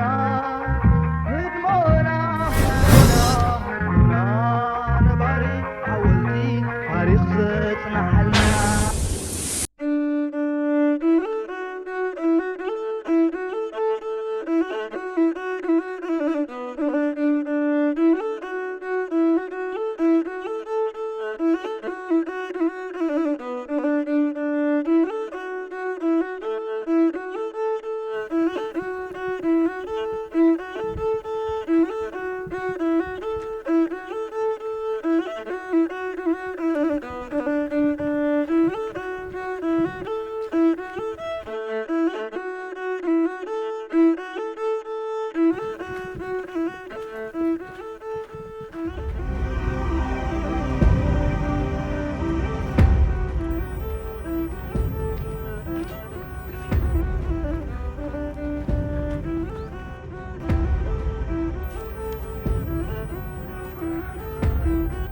ህድሞና፣ ህድሞና፣ ህድሞና ነባሪ ሓወልቲ ታሪኽ ዘጽንሓልና።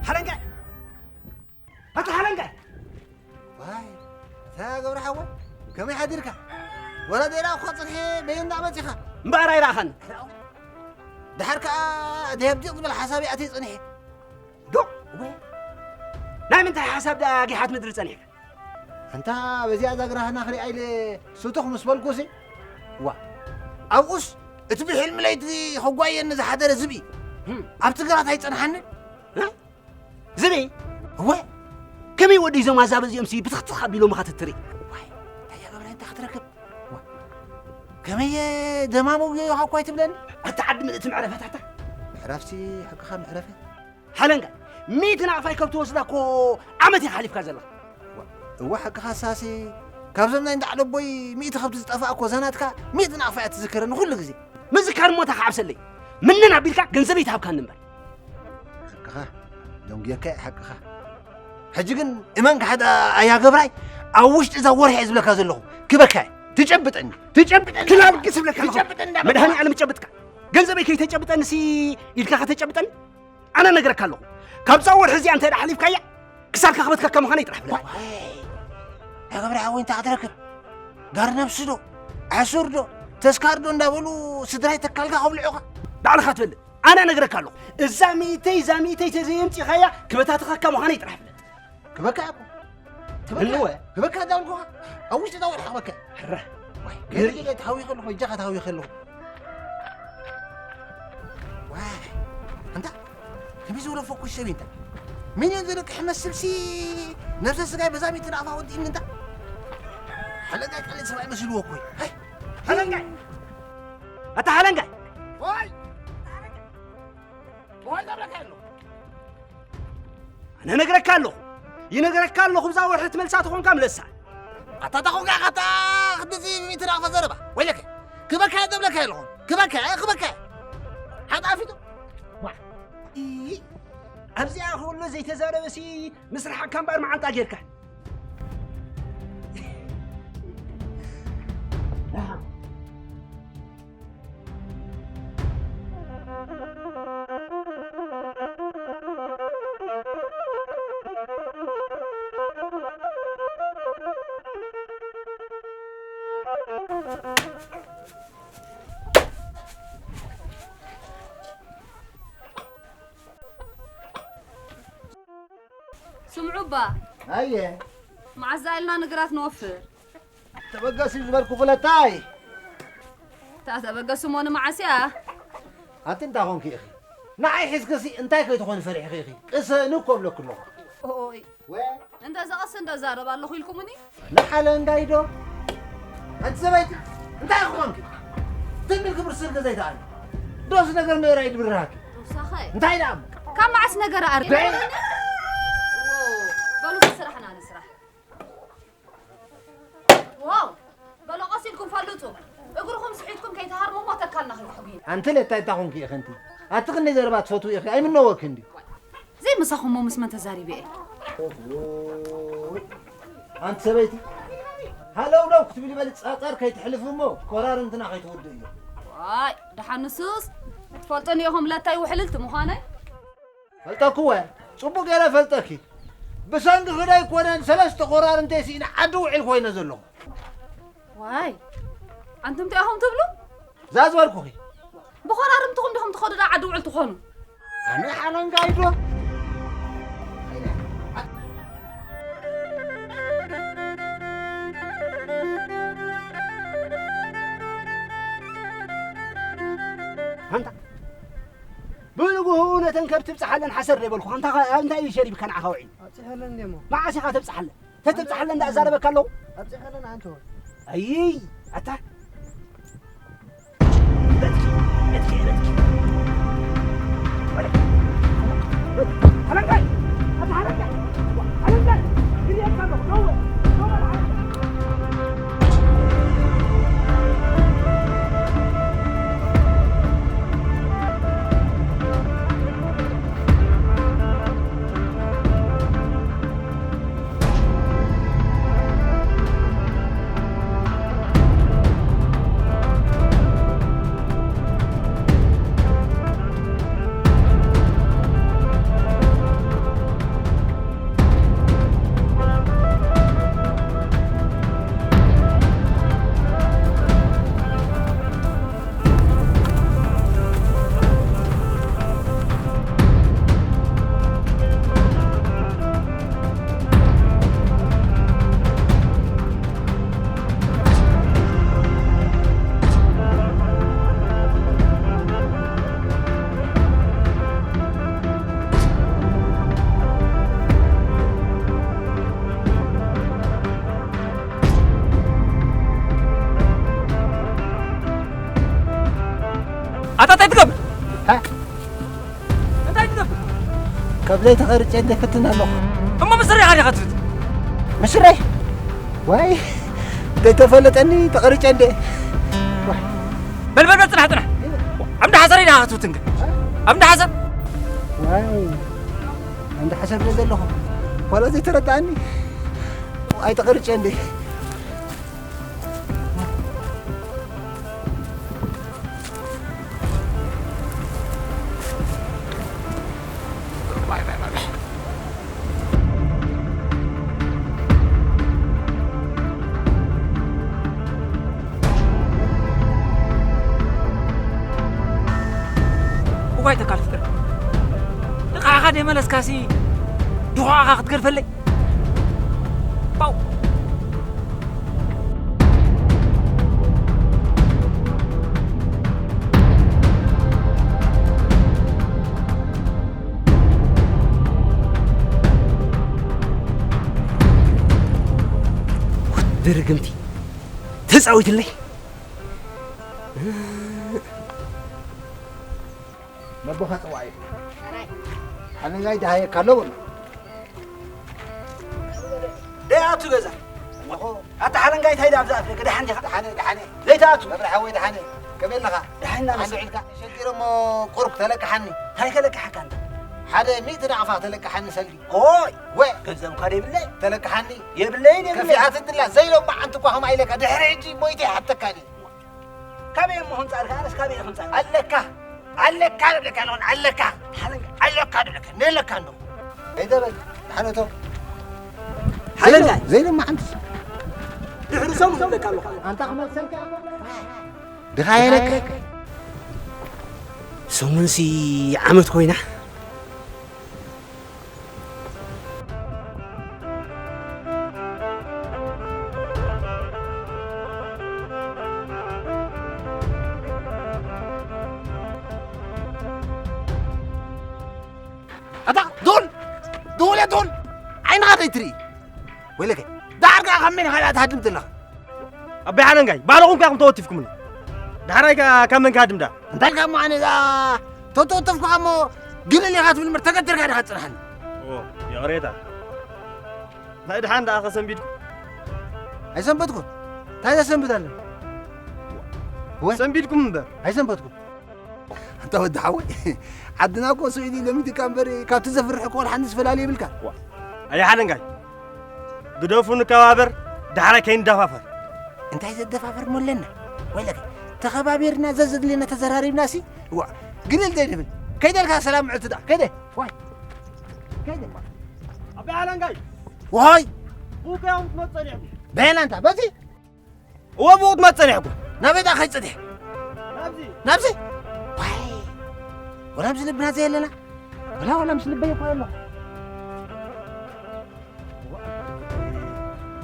ሓለንጋይ! ኣታ ሓለንጋይ! ዋይ፣ እታ ገብረ ሓወይ፣ ከመይ ሓዲርካ? ወላ ዴራ እኳ ጽንሐ በየንዳ መጺኻ? እምበኣር ኣይረኣኻን። ደሓር ከኣ ደብዲቕ ዝበል ሓሳብ ኣትየ ጽንሐ። ዶ? ወይ? ናይ ምንታይ ሓሳብ ደኣ ጊሓት ምድሪ ጸኒሕካ? ኣንታ በዚኣ ዛግራህና ክሪኣ ኢለ ስቱኽ ምስ በልኩሲ፣ ዋ፣ ኣብኡስ እቲ ብሕልሚ ለይቲ ከጓየኒ ዝሓደረ ዝብኢ ህም። ኣብቲ ግራት ኣይጸንሓንን? እ? ዝብኢ? እወ። ከመይ ወዲ እዞም ኣዛበ እዚኦም ሲ ብትኽትኽ ኣቢሎምኻ ትትርኢ? ዋይ፣ እንታይ እያ ገብረ እንታይ ክትረክብ? ዋ፣ ከመይ ደማሙ ጌዮኻ እኳ ኣይትብለኒ? ኣታ ዓዲ ምልእቲ መዕረፈታታ። ምዕራፍሲ ሓቅኻ መዕረፈ። ሓለንጋ፣ ሚእቲ ናቕፋይ ከብቲ ወስዳ እኮ ዓመት ኢኻ ሓሊፍካ ዘለኻ። እወ ሓቅኻ ሳሲ፣ ካብዞም ናይ እንዳዕለቦይ ሚእቲ ከብቲ ዝጠፍኣ እኮ እዛ ናትካ ሚእቲ ናቕፋ እያ ትዝክረኒ ኩሉ ግዜ። ምዝካር እሞ እንታይ ክዓብሰለይ? ምንን ኣቢልካ ገንዘበይ ትሃብካኒ እምበር። ሓቅኻ፣ ደንጉየካ እየ ሓቅኻ። ሕጂ ግን እመን ክሓዳ ኣያ ገብራይ፣ ኣብ ውሽጢ እዛ ወርሒ እየ ዝብለካ ዘለኹ። ክበካ እየ። ትጨብጠኒ፣ ትጨብጠኒ። ክላልግስ እብለካ ኣለኹ። ትጨብጠኒ እንዳበልካ። መድሃኒ ዓለም ጨብጥካ። ገንዘበይ ከይተጨብጠኒ ሲ ኢድካ ከተጨብጠኒ? ኣነ ነግረካ ኣለኹ። ካብዛ ወርሒ እዚኣ እንተ ደኣ ሓሊፍካያ፣ ክሳድካ ክበትከካ ምዃነይ ጥራሕ ፍለጥ። ዋይ! ኣያ ገብረ ሓወይ እንታይ ክትረክብ? ጋር ነብሲ ዶ? ኣሱር ዶ? ተስካር ዶ እንዳበሉ ስድራይ ተካልካ ከብልዑኻ? ባዕልኻ ትፈልጥ። ኣነ ነግረካ ኣለኹ። እዛ ሚእተይ፣ እዛ ሚእተይ ተዘየምጺኻያ ክበታትኸካ ምዃነይ ጥራሕ ፍለጥ። ክበካ እኮ። ክበካ። እንወ። ክበካ እንዳበልኩኻ። ኣብ ውሽጢ እዛ ወርሒ ክበካ። ሕረ። ዋይ፣ ገለ ገለ ተሃዊኸ ኣለኹ፣ እጃኻ ተሃዊኸ ኣለኹ። ዋይ፣ ኣንታ፣ ከመይ ዝበለ ፈኩስ ሰብ እንታ። ሚልዮን ዘርቅሕ መስልሲ፣ ነብሰ ስጋይ በዛ ሚእቲ ናቕፋ ወዲእኒ እንታ። ሓለንጋይ ቀሊል ሰብኣይ መሲልዎ እኮ እዩ። ሃይ። ሓለንጋይ! ኣታ ሓለንጋይ! ዋይ! ዋይ፣ ዛብለካ ኣሎ። ኣነ ነግረካ ኣለኹ፣ ይነግረካ ኣለኹ፣ ብዛ ወርሒ ትመልሳ ተኾንካ ምለሳ። ኣታ ተኾንካ ኢኻ፣ ኣታ ክንድዚ ሚእቲ ናቕፋ ዘረባ። ወይለከ፣ ክበካ እየ ዘብለካ ኣለኹ። ክበካ እየ፣ ክበካ እየ። ሓጣፊቱ። ዋ፣ ኢ፣ ኣብዚኣ ኩሉ ዘይተዛረበሲ፣ ምስ ረሓቕካ እምበኣር መዓንጣ ጌርካ። ስምዑ እባ። ኣየ። መዓስ ደኣ ኢልና ንግራት ንወፍር? ተበገስ እዩ ዝበልኩ ክለታይ። እታ ተበገስ እሞ ንመዓስ እያ? ኣቲ እንታይ ኾንኪ ኢኺ? ንዓይ ሒዝክሲ እንታይ ከይትኾኒ ፈሪሕኺ ኢኺ? ቅሰኒ እኮ እብለኪ ኣለኹ። ኦይ። ወ? እንደዛ ቀስ እንደዛረብ ኣለኹ ኢልኩምኒ? ንሓለ እንዳይ ዶ? ኣንቲ ሰበይቲ፣ እንታይ ክኾንኪ? ትንቢል ክብሪ ስልኪ ዘይተኣኒ። ዶስ ነገር ምእራይ ድብርሃኪ። ዶሳኸ? እንታይ ደኣ እሞ? ካብ መዓስ ነገር ኣር-፣ በይ! ዎ፣ በሉ ስራሕና ንስራሕ። ዋው! በሉ ቀስ ኢልኩም ፈልጡ። እግርኹም ስሒትኩም ከይትሃርሙ እሞ ተካልና ከይትሕጉዩ። ኣንቲ ለታይ እንታይ ኾንኪ ኢኺ ኣንቲ? ኣቲ ክንደይ ዘረባ ትፈትዊ ኢኺ? ኣይምነወኪ እንድዩ። ዘይምሳኹም እሞ ምስ መን ተዛሪበ እየ? ኣንቲ ሰበይቲ፣ ሃለውለው ክትብሊ በሊ ጻጻር ከይትሕልፊ እሞ ኮራርንትና ከይትውድእ እዩ። ዋይ፣ ደሓን ንሱስ ትፈልጡኒ ኢኹም ለታይ ውሕልልቲ ምዃነይ? ፈልጠክወ፣ ጽቡቕ ገይረ ፈልጠኪ። ብሰንኪ ክደ ኣይኮነን ሰለስተ ኮራርንተይ ስኢነ ዓዲ ውዒል ኮይነ ዘለኹ። ዋይ፣ ኣንቱም እንታይ ኢኹም ትብሉ? እዛ ዝበልኩኺ፣ ትኸዱ ዶ ዓዲ ውዕል ትኾኑ? ኣነ ሓለንጋይ ዶ? ኣንታ ብንግሆኡ ነተን ከብቲ ብጽሓለን ሓሰር ዶ ይበልኩ? ኣንታ ኸ-፣ እንታይ እዩ ሸሪብካ ንዓኻ ውዒሉ? ኣብጺሐለን እንድየ እሞ። መዓስ ኢኻ ተብጽሓለን? ተትብጽሓለን ደኣ እዛረበካ ኣለኹ። ኣብጺሐለን ኣንተ። ኣይይ፣ ኣታ። በትኪ፣ በትኪ፣ በትኪ። በል፣ በል፣ ሓለንጋይ፣ ኣታ ሓለንጋይ፣ ሓለንጋይ፣ ግድየካ ኣለኹ፣ ደወል፣ ደወል፣ ሓለንጋይ። ኣታ እንታይ ትገብር? ሃ? እንታይ ትገብር? ካብ ዘይተቐርጨ እንደ ፈትን ኣለኹ። እሞ ምስረይ ኢኻ ዲኻ ትብል? ምስረይ? ዋይ፣ ዘይተፈለጠኒ ተቐርጨ እንደ። ዋይ። በል፣ በል፣ በል፣ ጽናሕ፣ ጽናሕ። ኣብ እንዳ ሓሰር ኢና ክትውትን ግን። ኣብ እንዳ ሓሰር? ዋይ፣ ኣብ እንዳ ሓሰር ዶ ዘለኹ? ዋላ ዘይተረዳእኒ። ኣይተቐርጨ እንደ። እዋይ ተካል ፍጥረት። ንቓዕኻ ደይመለስካሲ ድኹዓኻ ክትገድፈለይ? ፓው። ድርግምቲ ተጻዊትለይ። ነቦኻ ጽዋዕ እዩ። ሓለንጋይ ደሃየካ ኣሎ በሎ። ደይ ኣቱ ገዛ። ኣለኹ። ኣታ ሓለንጋይ እንታይ ደኣ ኣብዛ ኣፍደገ ደሓን ዲኻ? ደሓነ፣ ደሓነ። ዘይትኣቱ። መብርሒ ሓወይ ደሓነ። ከመይ ኣለኻ? ደሓን ኢና ደሓን ንስኻ። ውዒልካ? ሸጊረ እሞ ቁሩብ ተለቅሓኒ። እንታይ ከለቅሓካ እንተ? ሓደ ሚእቲ ናቕፋ ተለቅሓኒ ሰልዲ። ኦይ! ወ! ገንዘብካ ደይብለይ? ተለቅሓኒ። የብለይን፣ የብለይን። ከፊኣትኒ ኣላ። ዘይሎማዓንቲ እኳ ከምኣ ኢለካ። ድሕሪ ሕጂ ሞይተ ይሓተካ እየ። ካበይ እሞ ህንጻ ኣልካ? ኣነስ ካበይ እየ ህንጻ ኣልካ? ኣለካ፣ ኣለካ ንብለካ ኣለኹ፣ ኣለካ። ሓለንጋ። ኣለካ ንብለካ፣ ነለካ ኣለኹ። ኣይተበል፣ ሓነቶ። ሓለንጋ። ዘይለማ ሓንቲ። ድሕሪ ሰሙን እብለካ ኣለኹ። ኣንታ ክመልሰልካ እኮ። ድኻ የለካ። ሰሙንሲ ዓመት ኮይና። ኣታ ዶል፣ ዶል፣ ያ ዶል፣ ዓይንኻ ዘይትርኢ። ወይለከ፣ ዳርጋ ካብ መን ኢኻ ትሃድም ዘለኻ? ኣቦይ ሓለንጋይ፣ ባዕልኹም ከ ኢኹም ተወቲፍኩምኒ። ዳሕራይ ከ ካብ መን ክሃድም ደኣ? እንታይ ኢልካ እሞ ኣነ እዛ ተተወተፍኩኻ እሞ ግልል ኢኻ ትብል እምበር ተገቲርካ ዲኻ ትጽንሓኒ? ኦ፣ ይቕሬታ። እንታይ ደሓን ደኣ ከሰንቢድኩም? ኣይሰንበድኩን። እንታይ ዘሰንብድ ኣሎ? ወ- ሰንቢድኩም እምበር። ኣይሰንበድኩን። ኣንታ ወዲ ሓወይ፣ ዓድና እኮ ስኢሉ ኢሎም ኢድካ እምበር፣ ካብቲ ዘፍርሕ እኮ ወላ ሓንቲ ዝፈላለ የብልካ። ዋ፣ ኣየ ሓለንጋይ፣ ግደፉ ንከባበር፣ ዳሕራይ ከይንደፋፈር። እንታይ ዘደፋፈር እሞ ኣለና? ወይለከ፣ ተኸባቢርና ዘዘድልየና ተዘራሪብና ሲ፣ ዋ፣ ግልል ዘይንብል። ከይደ ኢልካ ሰላም ምዕልቲ ደኣ፣ ከይደ፣ ዋይ፣ ከይደ። ኣበይ ሓለንጋይ? ዋይ! ቡከ እዮም ትመጽእ ዲኹም? በየና እንታ፣ በዚ? እወ፣ ብኡ ትመጽእ ዲኹም? ናበይ ደኣ ከይጸድሕ? ናብዚ። ናብዚ? ዋይ! ወላ ምስ ልብና ዘየለና፣ ወላ፣ ወላ ምስ ልበይ እኮ ኣለኹ።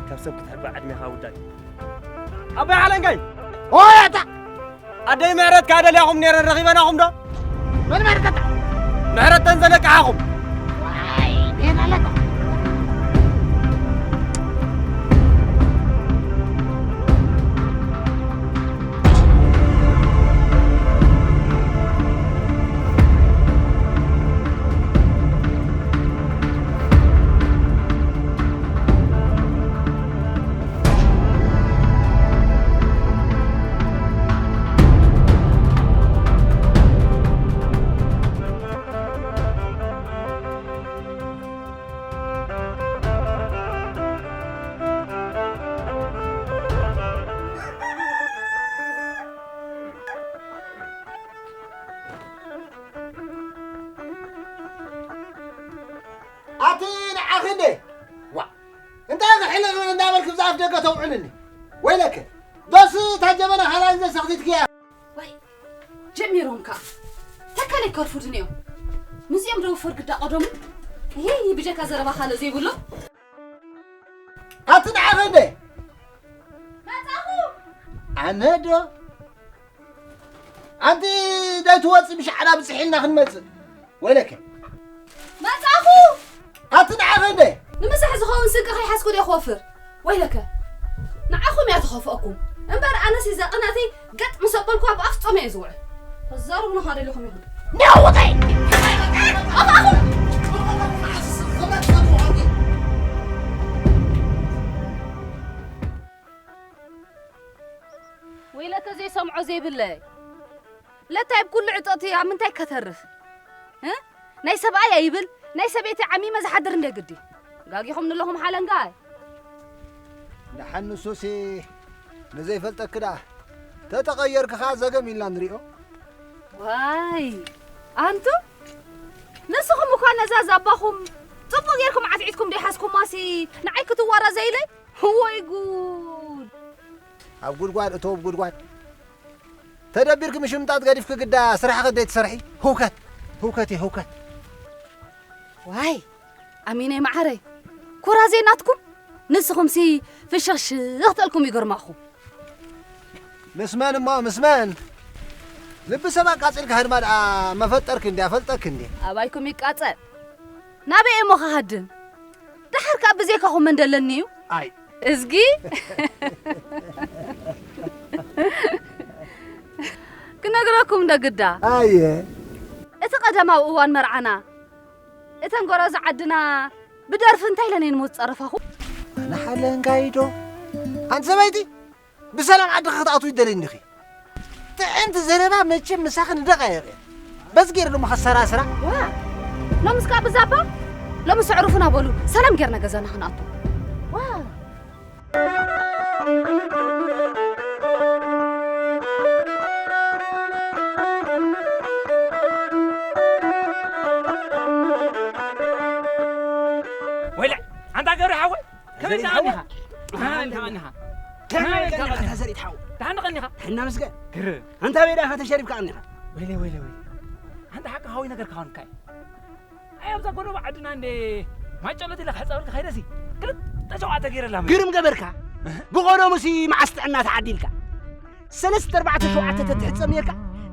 ካብ ሰብ ክትሕባእ ዕድሜኻ ውዳቂ። ኣቦይ ሓለንጋይ! ኦይ፣ ኣታ! ኣደይ ምሕረት ከኣ ደልያኹም ነይረን፣ ረኺበናኹም ዶ? መን ምሕረት ኣታ? ምሕረት ተን ዘለቃሓኹም። ዋይ፣ ጌና ኣለካ። ኣቲ ንዓኺ እንዴ? ዋ፣ እንታይ ክሕልቕ እንዳበልክ ብዛፍ ደገ ተውዕልኒ? ወይለከ፣ ዶስ እታ ጀበና ሃላን ዘሰኽቲትክያ? ወይ፣ ጀሚሮም ከኣ። ተካለይ ከርፉድን እዮም። ምስኦም ደውፈር ግዳ ቀደሙ። ይሄ ብጀካ ዘረባ ካልእ ዘይብሎ። ኣቲ ንዓኺ እንዴ? መጻኹ። ኣነ ዶ? ኣንቲ ዳይ ትወጽእ ብሻዕላ ብጽሕ ኢልና ክንመጽእ። ወይለከ። መጻኹ። ኣቲ ንዓኺ እንዴ? ንምሳሕ ዝኸውን ስንቂ ከይሓዝኩ ዶ ክወፍር? ወይለከ። ንዓኹም እያ ትኸፍአኩም። እምበር ኣነስ እዛ ቅናተይ ገጥ ምስ ኣበልኩዋ ብኣፍጾመ እየ ዝውዕል። ተዛረቡና ከኣ ደሊኹም ኢኹም። ንዕውተይ! ኣባኹም! ወይለከ ዘይሰምዖ ዘይብለይ። ለታይ ብኩሉ ዕጥቕቲ ኣብ ምንታይ ከተርፍ? እ? ናይ ሰብኣይ ኣይብል፣ ናይ ሰበይቲ ዓሚመ ዝሓድር እንደ ግዲ። ጋጊኹም ንለኹም ሓለንጋይ። ደሓን ንሱሲ ንዘይፈልጠኪ ደኣ ተተቐየርኪ ኸኣ ዘገም ኢልና ንሪኦ። ዋይ፣ ኣንቱ ንስኹም እኳ ነዛ ዛባኹም ጽቡቕ ጌርኩም ዓትዒትኩም ደይሓዝኩማሲ ንዓይ ክትዋረዘ ኢለይ? ወይ ጉድ! ኣብ ጉድጓድ እተው፣ ኣብ ጉድጓድ። ተደቢርኪ ምሽምጣጥ ገዲፍኪ ግዳ ስራሕኪ ደይ ትሰርሒ? ህውከት፣ ህውከት እዩ፣ ህውከት። ዋይ፣ ኣሚነይ መዓረይ፣ ኩራ ዘይናትኩም? ንስኹምሲ ፍሽኽሽኽ ተልኩም ይገርማኹም። ምስ መን እሞ፣ ምስ መን? ልቢ ሰብ ኣቃጺልካ ህድማ ደኣ መፈጠርኪ እንድያ፣ ፈልጠኪ እንድየ። ኣባይኩም ይቃጸል። ናበይ እሞ ክሃድም? ደሓር ከኣ ብዘይካኹም መን ደለኒ እዩ? ኣይ። እዝጊ? ክነግረኩም ዶ ግዳ? ኣየ። እቲ ቀደማዊ እዋን መርዓና፣ እተን ጎረዞ ዓድና ብደርፊ እንታይ ኢለን እየን ሞት ጸረፋኹም? ኣነ ሓለንጋይዶ? ኣንቲ ሰበይቲ? ብሰላም ዓድኺ ክትኣትዊ ይደልይ እንዲኺ? ጥዕምቲ ዘረባ መቸም ምሳኺ ንደቓይቕ እየ። በዚ ገይረ ድማ ከሰራስራ። ዋ! ሎምስ ከኣ ብዛባ? ሎምስ ኣዕሩፉና በሉ። ሰላም ጌርና ገዛና ክንኣቱ። ዋ! ወይለ፣ ኣንታ ገብረ ሓወይ፣ ከመይ ዘሪት ሓወይ? ኢኻ? ከመይ ኢኻ? ከመይ ኢኻ? ከመይ ኢኻ? ከመይ ኢኻ? ዘሪት ሓወይ? ደሓን ቀኒኻ? ሕና ምስገን። ግርም። ኣንታ ቤዳ ኢኻ ተሸሪፍካ ቀኒኻ? ወይለ፣ ወይለ፣ ወይለ። ኣንታ ሓቂ ሓወይ ነገር ክኸውን ካይ። ኣይ፣ ኣብዛ ጎረባ ዓድና እንደ ማጨሎት ኢለ ክሕጸበልካ ከይደሲ፣ ክልተ ሸውዓተ ገይረላ መ- ግርም ገበርካ። እህ። ብቐደሙሲ መዓስ ጥዕና ተዓዲልካ? ሰለስተ፣ ኣርባዕተ፣ ሸውዓተ ተትሕጸብ ነርካ፣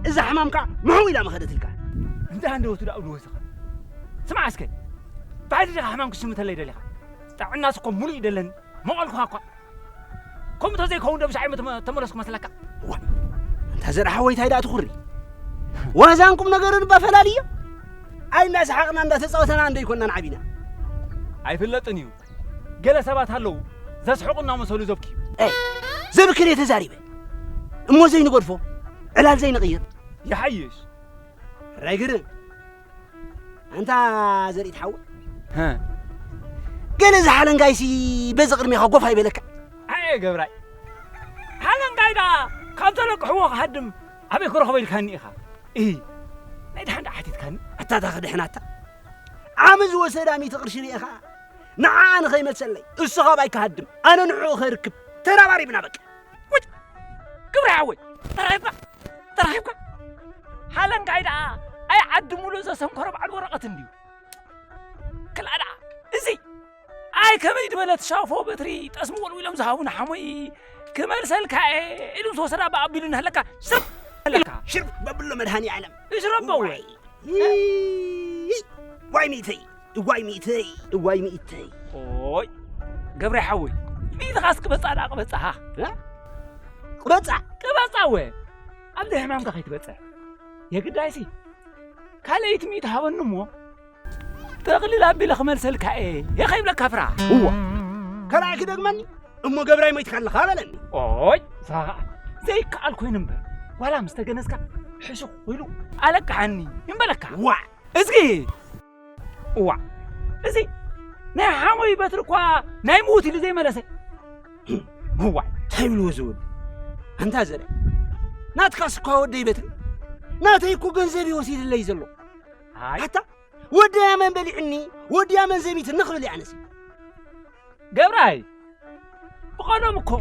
እዛ ሕማምካ ምሕው ኢላ መኸደትልካ። እንታይ ኣንደበቱ ደኣ ብልወስኻ? ስማዕ እስከ፣ ባዕዲ ዲኻ ሕማም ክሽምተለይ ደሊኻ? ጥዕናስ እኮ ሙሉእ ይደለኒ፣ መቐልኩኻ እኳ። ከምኡ ተዘይከውን ዶ ብሻዕ እየ ተመ-፣ ተመለስኩ መስለካ? ዋ፣ እንታ ዘርሓ ወይ ታይ ደኣ ትኹሪ? ዋዛን ቁም ነገርን እባ ፈላልዮ። ኣይ እንዳሰሓቕና እንዳተጻወተና እንዶ ኣይኮንናን ዓቢና። ኣይፍለጥን እዩ። ገለ ሰባት ኣለዉ፣ ዘስሕቑ እናመሰሉ ዘብክዩ። ኤ፣ ዘብክር እየ ተዛሪበ። እሞ ዘይንገድፎ፣ ዕላል ዘይንቕይር። ይሓይሽ። ሕራይ ግርም። ኣንታ ዘርኢት ሓወይ። ሃ። ገለ እዚ ሓለንጋይሲ በዚ ቅድሜኻ ጎፍ ኣይበለካ። ኣየ ገብራይ። ሓለንጋይ ደኣ ካብ ዘለቅሕዎ ክሃድም ኣበይ ክረኽቦ ኢልካኒ ኢኻ? እሂ። ናይ ደሓን ደኣ ሓቲትካኒ? ኣታ እታ ክድሕናታ። ዓሚ ዝወሰዳ ሚእቲ ቅርሺ ርኤኻ። ንዓኣ ንኸይመልሰለይ። እሱ ካባይ ክሃድም። ኣነ ንዕኡ ከርክብ። ተራባሪብና በቃ። ውጭ! ግብረ ሓወይ! ተራኺብካ! ተራኺብካ! ሓለንጋይ ደኣ ኣይ ዓዲ ሙሉእ ዘሰንኮረ በዓል ወረቐት እንድዩ። ክላዳ እዚ ኣይ ከመይ ዝበለት ሻፎ በትሪ ጠስሚ ወልዊሎም ዝሃቡና ሓሞይ ክመልሰልካ እየ ኢሉ ምስ ወሰዳ ብኣቢሉ እናሃለካ ሽርብ ኣለካ። ሽርብ በብሎ መድሃኒ ዓለም። እሽረቦ ወይ? ዋይ ሚእተይ፣ ዋይ ሚእተይ፣ ዋይ ሚእተይ። ኦይ ገብረ ሓወይ፣ ሚእትኻስ ቅበጻ ደኣ ቅበጻ ሃ? እ? ቅበጻ? ቅበጻ ወ ኣብ ሕማምካ ከይትበጽሕ የግዳይሲ ካልኣይቲ ሚእቲ ሃበኒ እሞ ጠቕሊል ኣቢለ ክመልሰልካ እየ ከይብለካ ፍራ። እዋ ካልኣይ ክደግመኒ እሞ ገብራይ ሞይትካ ኣለኻ በለኒ። ኦይ ሳኻ ዘይከኣል ኮይኑ እምበር ዋላ ምስ ተገነዝካ ሕሹኽ ኢሉ ኣለቅሓኒ ይምበለካ። ዋ እዝጊ እዋ እዚ ናይ ሓሞይ በትሪ እኳ ናይ ምዉት ኢሉ ዘይመለሰ። እዋ እንታይ ብልዎ ዝወዱ ኣንታ ዘረ ናትካስ እኳ ወደይ በትሪ ናተይ እኮ ገንዘብ ይወሲድለይ ዘሎ። ኣይ ኣታ ወደያ መን በሊዕኒ ወደያ መን ዘሚትኒ ክብል እየ ኣነሲ። ገብራይ ብቐደም እኮ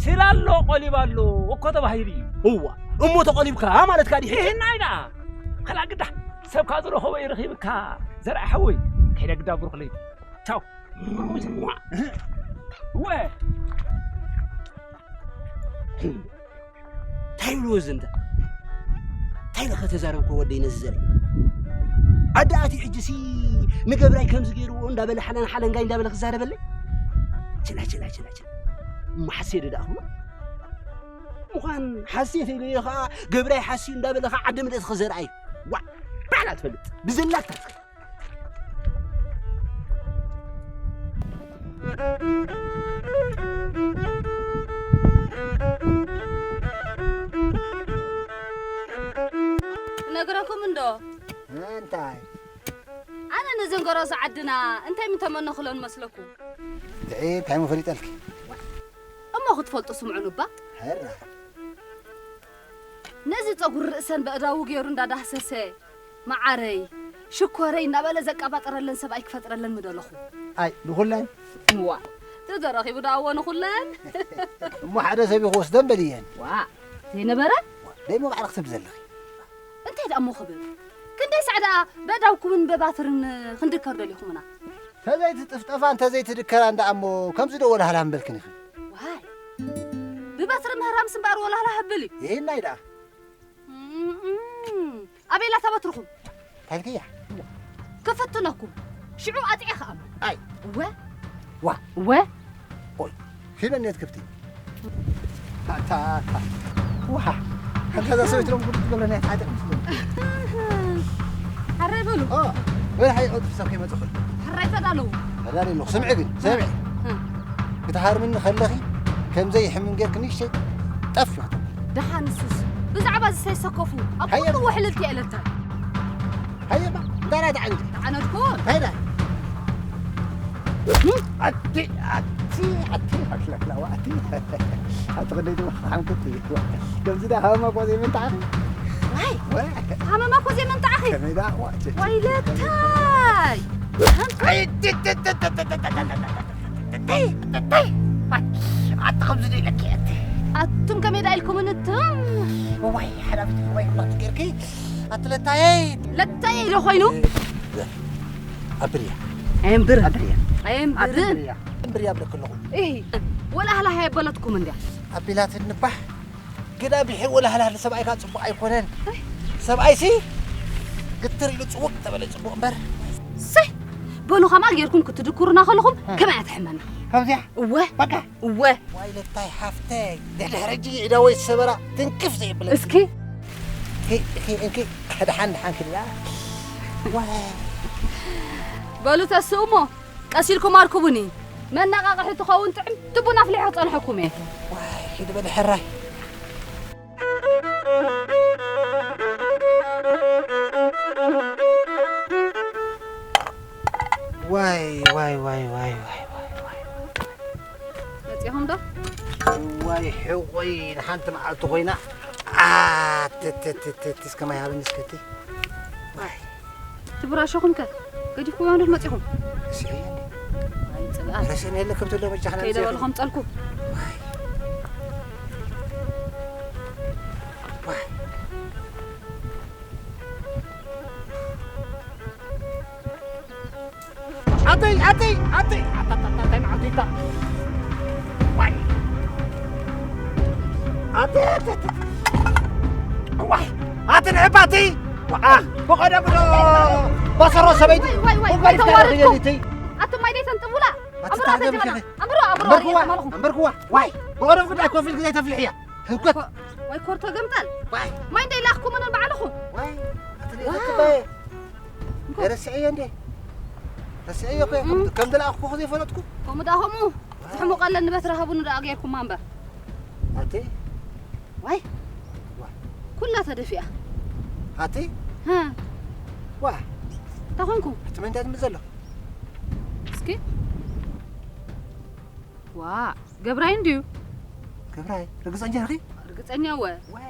ስላሎ ቆሊባሎ እኮ ተባሂሉ እዩ። እዋ እሞ ተቆሊብካ ማለትካ ድዩ? ይህናይ ደኣ ኸላ ግዳ ሰብካ ዝረኸቦ ይረኺብካ። ዘርኣ ሓወይ ከይደ ግዳ ብሩኽ ለይቲ ቻው። ወ እንታይ ይብልዎ እዚ እንተ እንታይ ኢለ ከተዛረብኮ ወደይ ነዚ ዘርኢ ኣደ ኣቲ ሕጂ ሲ ንገብራይ ከምዚ ገይርዎ እንዳበለ ሓላን ሓለንጋይ እንዳበለ ክዛረበለይ ችላ ችላ ችላ ችላ እሞ ሓሴ ዶ ደኣ ክብሎ ምዃን ሓሴት ኢለ ከዓ ገብራይ ሓስዩ እንዳበለ ከዓ ዓደ ምልእቲ ክዘርኣይ ዋ ባዕላ ትፈልጥ ብዘላታ ትኽእል። ነግረኩም እንዶ እንታይ ኣነ ነዘን ጎረዞ ዓድና እንታይ ምተመነኽሎን መስለኩም? እንታይ እንታይ ምፈሊጠልኪ? እሞ ክትፈልጡ ስምዑን እባ። ሄራ ነዚ ጸጉሪ ርእሰን በእዳዉ ገይሩ እንዳዳህሰሰ መዓረይ ሽኮረይ እናበለ ዘቀባጠረለን ሰብኣይ ክፈጥረለን ምደለኹ። ኣይ ንኹለን እዋ ተተረኺቡ ደኣዎ ንኹለን። እሞ ሓደ ሰብ ይኽወስደን በልየን። ዋ ዘይነበረ ደሞ ባዕልኽ ትብል ዘለኺ። እንታይ ደኣ እሞ ክብል ክንደይ ሳዕ ደኣ በእዳውኩምን በባትርን ክንድከር ደሊኹምና? ተዘይትጥፍጠፋ እንተዘይትድከራ እንዳ ኣሞ ከምዚ ዶ ወላህላ ምበልክን ኢኺ። ዋይ ብበትሪ ምህራምስ እምበኣር ወላህላ ህብል እዩ። ይህናይ ደኣ ኣበይላ ተበትርኹም? ታልክያ ክፍትነኩም ሽዑ ኣጥዒ ከኣ ኣይ እወ ዋ እወ ኦይ ፊልም ኔት ክፍቲ ኣታ ኣታ ዋ ኣታ ዛ ሰበይት ሎም ጉድ ትገብረና እያ። ሓደ ሕራይ በሉ። ኦ ወይ ሓይ ኦት ፍሳብ ከይመጽእ ከሎ ሕራይ ተዳለዉ። ተዳለዩ ኣለኹ። ስምዒ ግን ስምዒ ክትሃርምኒ ከለኺ ከምዘይ ሕምም ጌርክ ንእሽተይ ጠፍ ይኽተል። ደሓን ንሱስ ብዛዕባ እዚ ሰይሰከፉ ኣብ ሃየ። ኩሉ ውሕልልቲ እየ ለታ። ሃየ ባ እንታይ ዳ ተዓንዲ? ተዓነድኩ። እንታይ ዳ? ኣቲ ኣቲ ኣቲ ኣክለክላ ዋቲ ኣቲ ከደይ ድማ ሓምኩት እዩ። ከምዚ ዳ ሃማ ቆዚ ምን ተዓኺ? ዋይ ወይ ሃመማ ኮ ዘይመንጣዕኺ። ከመይ ዳ ዋቲ? ወይለታይ። ኣይ ቲ ቲ ቲ ቲ ቲ ቲ ቲ ቲ ቲ ቲ ቲ ቲ ቲ ቲ ኣቲ ከምዚ ዶ ኢለኪ ኣቲ? ኣቱም ከመይ ዳ ኢልኩምን እቱም? እዋይ ሓላፊት እዋይ ኩላት ጌርኪ ኣቲ ለታየይ። ለታየይ ዶ ኮይኑ? ኣብርያ። ኣየንብርን። ኣብርያ። ኣየንብርን። ኣብርያ። ኣንብርያ ብለክ ኣለኹ። እይ ወላ ህላህ ኣየበለትኩም እንድያ። ኣቢላትኒ ባህ ግዳ ብሒር ወላ ህላህ ንሰብኣይካ ጽቡቕ ኣይኮነን። ሰብኣይሲ ግትር ኢሉ ጽውቅ ተበለ ጽቡቕ እምበር። ሰይ በሉ ከምኣ ጌርኩም ክትድኩሩና ከለኹም ከመይ ኣትሕመና? ከምዚያ እወ በቃ እወ ዋይ ለታይ ሓፍተይ ድሕሪ ሕጂ ኢዳ ወይ ሰበራ ትንክፍ ዘይብለ እስኪ እንኪ እንኪ ድሓን ድሓን ክድላ ዋይ በሉ ተስኡ እሞ ቀስ ኢልኩም ኣርክቡኒ። መነቓቕሒ ትኸውን ጥዕምቲ ቡን ኣፍሊሐ ክጸንሐኩም እየ። ዋይ ኪድ በል ሕራይ። ዋይ ዋይ ዋይ ዋይ ዋይ ዋይ ዋይ መጺኹም ዶ? ዋይ ሕቆይ ንሓንቲ መዓልቲ ኮይና ኣትትትትስ ከማይ ሃበኒ እስከቲ። ዋይ ትብራሸኹም ከ ገዲፍኩሞ ዶ መጺኹም? እስዒ ኣይ ጽግኣት ረሰን የለ ከብቶ ዶ መጫኽና ከይደ በልኹም ጸልኩ። ዋይ ዋይ ኣቲ ኣቲ ኣቲ ኣታታታታይ መዓልቲ ኢልካ። ዋይ ኣቲ ኣቲ ኣቲ። ዋይ ኣቲ ንዕባቲ። ዋ ብቐደም ዶ በሰሮ ሰበይቲ። ዋይ ዋይ ዋይ እምበር ተዋረድኩም። ይፈረድ። ኣቱም ማይ ደይተን ጥቡላ። ኣቲ ኣምሮ ታደም ተጀመና። ከኸ ኣምሮ ኣምሮ እምበርኩዋ ኣየተማልኹም። እምበርኩዋ። ዋይ ብቐደም ጉዳይ ኮፍ ኢልክ ዘይተፍልሕያ ህንኮት። ወይ ኮርቶ ገምጣል። ዋይ ማይ እንደይ ላኽኩምንን ባዕልኹም። ዋይ ኣቲ ዋው። ክትበየ ረስዐዮ እንዴ? ረስዐዮ እኮ ከም ከም ዝለኣኽኩ ዘይፈለጥኩ። ከምኡ ደኣ ከምኡ ዝሕሙቐለን ንበት ረሃቡኒ ደኣ ጌርኩማ እምበር። ኣቲ ዋይ ዋይ ኩላ ተደፊኣ። ኣቲ ሃ ዋ እንታይ ኮንኩ? ኣቲ መንዳት ምዘሎ እስኪ ዋ ገብራይ እንድዩ። ገብራይ ርግጸኛ ኢኺ? ርግጸኛ ወ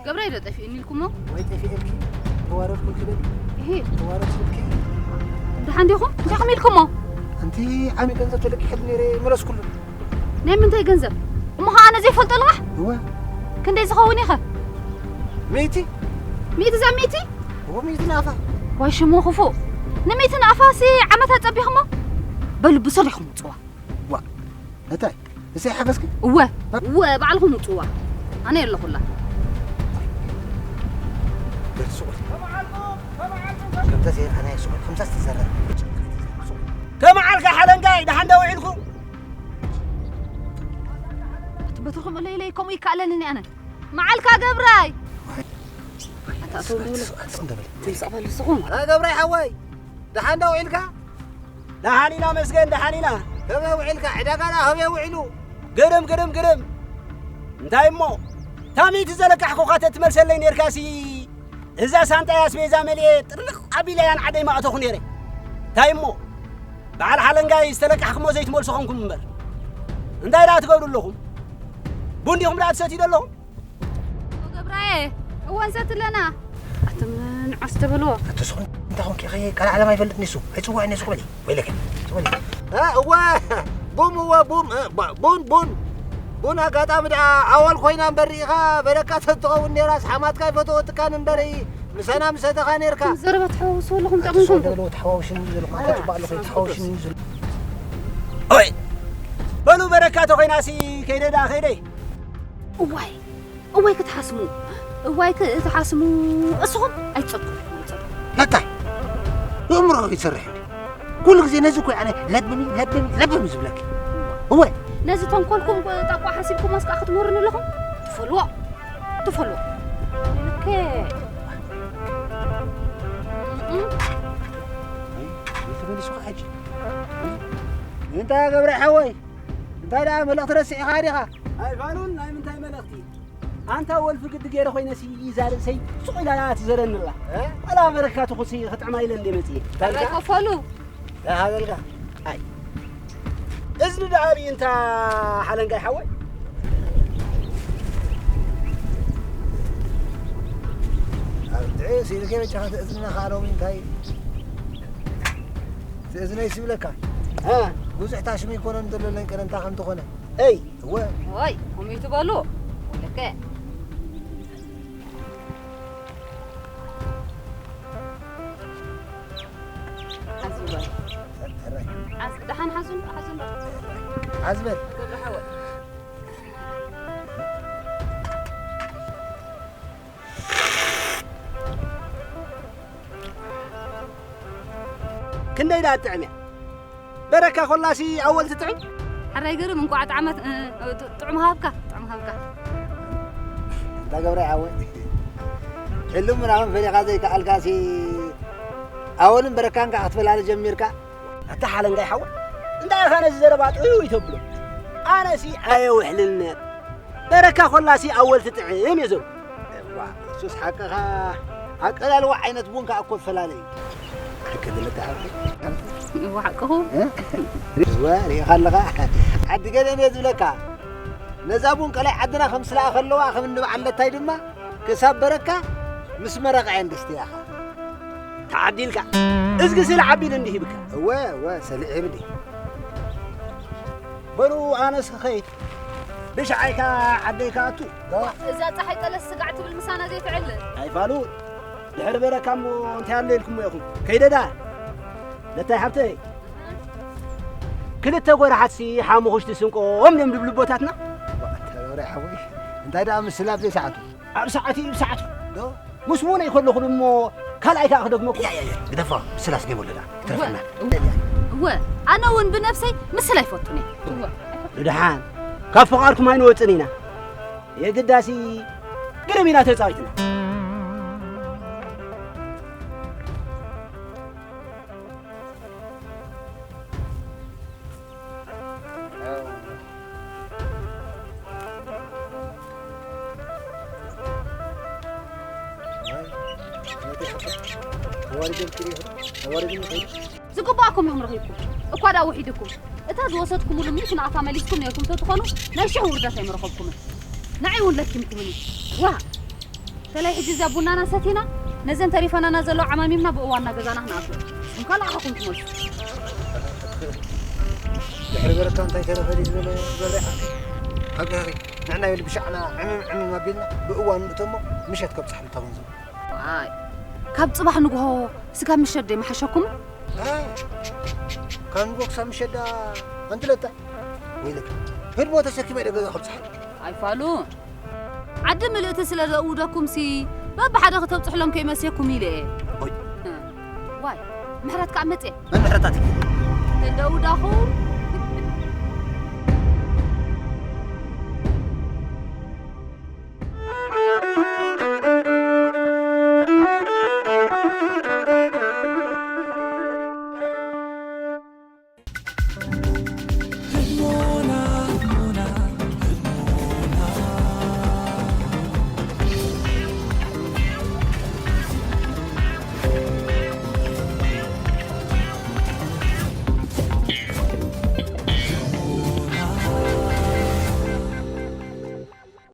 ገብራይ ዶ ጠፊእኒ ኢልኩሞ? ወይ ጠፊኤልኪ ተዋረድኩልኪ በል ይሄ ተዋረድኩልኪ። ደሓን ዲኹም? እንታይ ኢኹም ኢልኩሞ? ኣንቲ ዓሚ ገንዘብ ተለቂሐሉ ነይረ መለስኩሉ። ናይ ምንታይ ገንዘብ? እሞ ኸዓ ኣነ ዘይፈልጦ ልቓሕ? እወ ክንደይ ዝኸውን ኢኸ? ሚእቲ ሚእቲ እዛ ሚእቲ? እወ ሚእቲ ናፋ። ዋይ ሽሙ ክፉእ። ንሚእቲ ናፋሲ ዓመት ኣጸቢኹሞ? በሉ ብሰሪኹም ውጽዋ። ዋ ነታይ ንሰይ ሓገዝኪ? እወ እወ ባዕልኹም ውጽዋ። ኣነ የለኹላ። በል ስቑል። ከምታ ዘይ ኣነ ስቑል ከምታ ዝተዘረ። ከመዓልካ ሓለንጋይ ደሓን ዶ ውዒልኩም? እቲ በትርኹም እለይለይ ከምኡ ይከኣለኒ ኣነ። መዓልካ ገብራይ። ኣታ ኣቶ ውልውል ትምጻእ በል ንስኹም። ገብራይ ሓወይ ደሓን ዶ ውዒልካ? ደሓን ኢና መስገን ደሓን ኢና። ከመይ ውዒልካ ዕዳጋና ከመይ ውዒሉ? ግርም ግርም ግርም። እንታይ እሞ ታሚቲ ዘለካሕኩኻ ተትመልሰለይ ኔርካሲ እዛ ሳንጣይ ኣስቤዛ መሊኤ ጥርልቕ ኣቢለ እያ ንዓደይ ማእተኹ ኔረ። እንታይ እሞ በዓል ሓለንጋይ ዝተለቃሕኩሞ ዘይትመልሱ ኾንኩም እምበር እንታይ ደኣ ትገብሩ ኣለኹም? ቡን ዲኹም ደኣ ትሰትዩ ዘለኹም? ገብራየ እወ ንሰቲ ኣለና። ኣቱም ንዓስ ተበልዎ። ኣቲ ስኹም እንታይ ኾንኪ ኢኺ? ካልእ ዓለም ኣይፈልጥን እሱ። ኣይጽውዕን እሱ ክበሊ። ወይለከ። ጽውዕን። እ፣ እወ ቡም እወ ቡም እ፣ ባ- ቡን ቡን ቡን ኣጋጣሚ ደኣ ኣወል ኮይና እምበር ርኢኻ በለካ ተትኸውን ነይራስ ሓማትካ ኣይፈተወትካን እምበር ምሳና ምሰተኻ ነይርካ። ዘረባ ትሓዋውሱ ኣለኹም ኣቲ ጠቕምኩም። ስኹም ደብሎ ተሓዋውሽን ዘለኹም ኣቲ ጽባቕ ኣለኹ ተሓዋውሽን ዘሎ። ኦይ በሉ በረካ ተኾይናሲ ከይደ ደኣ ከይደይ። እዋይ እዋይ ክትሓስሙ እዋይ ክትሓስሙ እስኹም ኣይትጸብቁ። ነታይ እምሮ ይሰርሕ እንዲ ኩሉ ግዜ ነዚ እኮ ኣነ ለብሚ ለብሚ ለብሚ ዝብለኪ። እወ ነዚ ተንኮልኩም ጠቋ ሓሲብኩም እስካ ክትምህሩኒ ኣለኹም። ትፈልዎ ትፈልዎ። ኦኬ። እም። ተመሊሱ ሕጂ እንታይ ገብረ ሓወይ እንታይ ደኣ መልእኽቲ ረሲዕኻ ዲኻ? ኣይፋሉን ናይ ምንታይ መልእኽቲ? ኣንታ ወልፊ ግዲ ገይረ ኮይነሲ ይዛ ርእሰይ ሱቕ ኢላ እያ ትዘረንላ። ዋላ በረካ ትኹሲ ክጥዕማ ኢለ እንደ መፅየ። እንታይ ኢልካ? ከፈሉ እንታይ ሃበልካ? ኣይ እዝኒ ደኣ ርኢ እንታ ሓለንጋይ ሓወይ። ኣብ ጥዑይ ሲልከ በጃኻ ትእዝንና ከዓ ሎሚ እንታይ ትእዝነይ ሲብለካ? እ፣ ብዙሕ ታሽሚ ይኮነን ዘሎ ለንቀን እንታ ከም ትኾነ። እይ፣ እወ። ወይ ኮሚቱ በሉ ወለከ ሓዚ በል። ሕራይ። ሓዚ ደሓን ሓዙ እንዶ፣ ሓዙ እንዶ። ሓዚ በል። ገብረ ሓወይ። ክንደይ ደኣ ትጥዕም እያ? በረካ ኮላሲ ኣወል ትጥዕም? ሕራይ ገርም እንቋዕ ጣዕመት፣ እ፣ እ፣ ጥዑም ሃብካ፣ ጥዑም ሃብካ። እንዳ ገብረ ሓወይ። ሕሉም ምናምን ፈሊኻ ዘይከኣልካሲ ኣወልን በረካን ከኣ ክትፈላለ ጀሚርካ? ኣታ ሓለንጋይ ሓወይ። እንታይ ኢኻ ነዚ ዘረባ ጥዑይ ተብሎ? ኣነሲ ኣየውሕልልንያ። በረካ ኮላሲ ኣወል ትጥዕም እየ ዘብሎ። እዋ፣ እሱስ ሓቅኻ። ኣቀላልዋ ዓይነት ቡን ከኣ እኮ ይፈላለ እዩ። ሕቂ ዝልካ ሓቂ። እዋ፣ ሓቅኹ። እ? እዋ፣ ርኢኻ ኣለኻ? ዓዲ ገለ እየ ዝብለካ። ነዛ ቡን ቀላይ ዓድና ከም ስላኣ ከለዋ፣ ከም እንበዓል ለታይ ድማ፣ ክሳብ በረካ ምስ መረቓ እየን ደስትያኻ። ተዓዲልካ። እዝጊ ስለ ዓቢሉ እንዲህ ይብካ። እወ፣ እወ፣ ሰሊዕ ይብል እዩ። በሉ ኣነስ ክኸይድ። ብሻዓይካ ዓደይ ክኣቱ። እዛ ጸሓይ ጠለስ ስጋዕ ትብል ምሳና ዘይትዕልል። ኣይፋሉ። ድሕሪ በረካ እሞ እንታይ ኣሎ ኢልኩሞ ኢኹም? ከይደ ደኣ። ለታይ ሓብተይ። ክልተ ጎራሓትሲ ሓሙኽሽቲ ስንቆም እዮም ዝብሉ ኣቦታትና። ተረረ ሓወይ፣ እንታይ ደኣ ምስላ ኣብ ዘይሰዓቱ? ኣብ ሰዓቱ እዩ፣ ኣብ ሰዓቱ። ዶ? ምስ ውነይ ከለኹ እሞ ካልኣይ ከኣ ክደግመኩም። ያ፣ ያ፣ ያ፣ ግደፋ፣ ምስላስ ነይ ወለዳ፣ ክትረፈና። እወ፣ ኣነ እውን ብነፍሰይ ምስላ ኣይፈቱን እየ። እወ። ብድሓን፣ ካብ ፍቓድኩም ኣይንወጽን ኢና። የግዳሲ ግርም ኢና ተጻዊትና። ዝግባኣኩም ኢኹም ረኺብኩም። እኳ ደኣ ውሒድኩም። እታ ዝወሰድኩምሉ ሚእቲ ናቕፋ መሊስኩም ነይርኩም ተትኾኑ፣ ናይ ሽሕ ውርደት ኣይምረኸብኩምን። ንዓይ እውን ለኪምኩምኒ። ዋ! ተላይ ሕጂ እዛ ቡናና ሰቲና፣ ነዘን ተሪፈናና ዘለዋ ዓማሚምና ብእዋንና ገዛና ክንኣቱ። ንስኹም ካልእ ዓኹም ትመልሱ። ድሕሪ በረካ እንታይ ተረፈ ድዩ ዝበለ መብርያ? ሃገሪ፣ ንሕና ይብል ብሻዕና ዕምም ዕምም ኣቢልና ብእዋኑ ንእቶ እሞ ምሸት ከብጽሓሉ እታ ገንዘብ። ዋይ፣ ካብ ጽባሕ ንግሆ ስጋብ ምሸት ደይ ምሓሸኩም? እ፣ ካብ ንግሆ ክሳብ ምሸት ደኣ ኣንትለታ። ወይለካ፣ ህድሞ ተሰኪመ ኢለ ገዛ ከብጽሓሉ። ኣይፋሉን። ዓዲ ምልእቲ ስለ ዘእውደኩምሲ፣ በብሓደ ክተብጽሕሎም ከይመስየኩም ኢለ እየ። ኦይ። እ፣ ዋይ፣ ምሕረት ከኣ መጽየ። መን ምሕረታት እዩ? እንደ ውዳኹ